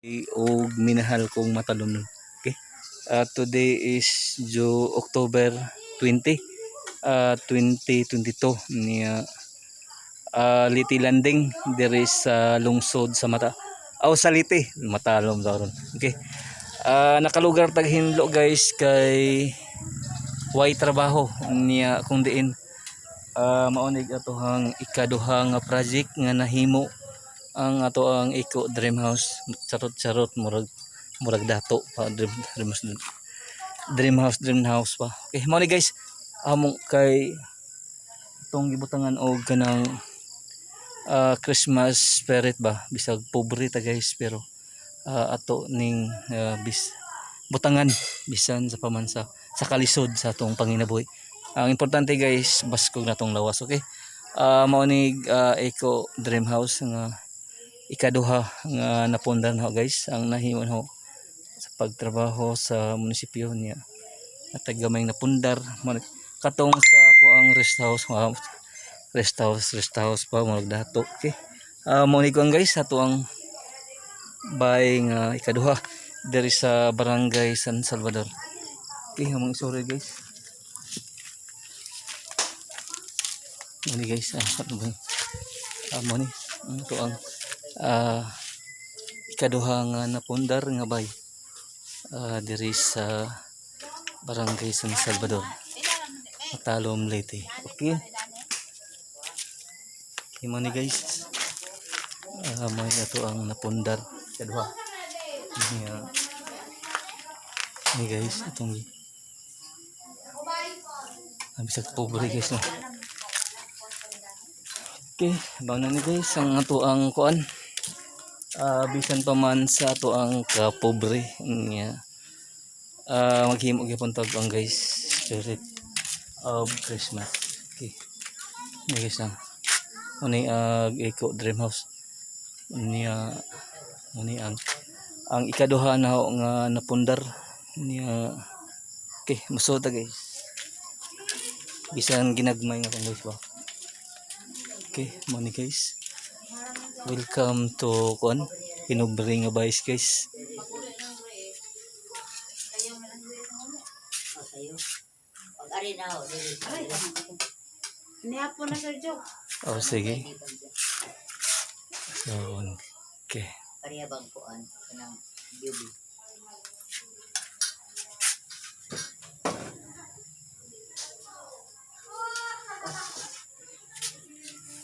Og minahal kong matalumnon. Okay. Today is October 20, 2022 niya, Liti Landing diri sa lungsod sa Mata. Aw, sa Liti, Matalom daw ron. Okay. Nakalugar tag hinlo, guys, kay way trabaho niya kung diin mao nig atohang ikaduha nga project nga nahimo, ang ato ang Eco Dream House. Charot charot, murag murag dato pa, dream, dream house, dream house, dream house pa. Okay, mao ni, guys, among kay itong gibutangan og kanang Christmas spirit ba, bisag pobre ta, guys, pero ato ning bis butangan bisan sa paman sa kalisod sa atong panginabuhi. Ang importante, guys, baskog na tong lawas. Okay, mao ni Eco Dream House nga ikaduha nga napundar na, guys, ang nahimo ho sa pagtrabaho sa munisipyo niya at gamay napundar. Katong sa ako ang rest house, rest house, rest house pa, murag dato. Okay, mao ni kuan, guys, ato ang bay nga ikaduha diri sa Barangay San Salvador. Okay, among isuri, guys. Mao ni, guys, ano ba mao ni ang ito ang ikaduha nga napundar nga bay diri sa Barangay San Salvador, Matalom, Leyte. Okay, mao ni, guys, mao ni ato ang napundar ikaduha niya ni, guys, itong bisag pobre, guys, no. Okay, mao na ni, guys, ang ato ang kuan. Bisan pa man sa ato ang kapobre niya. Maghimo gyapon tag ang, guys, spirit of Christmas. Okay. Ni, guys, ang uni Eco Dream House. Niya uni ang ikaduha na ho nga napundar niya. Okay, musod ta, guys. Bisan ginagmay nga kung, guys, ba. Okay, mao ni, guys. Welcome to kuan, pinobre nga guys guys. O, sayo. Pag ari na ho, dili. Aray, nihapo na, Sir Joe. Oh, sige. So, okay. Pareha bang kuan kanang beauty.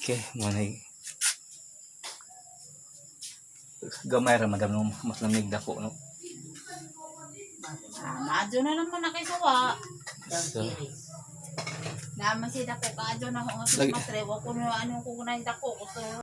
Okay, mao ni. Gamay ra, madam, no, mas lamig dako, no. Ah, maadyo na naman na kay suwa. Down series. Naman si dako kaadyo na ho nga Lagi. Christmas tree. Wa ko na anong kukunay dako. Gusto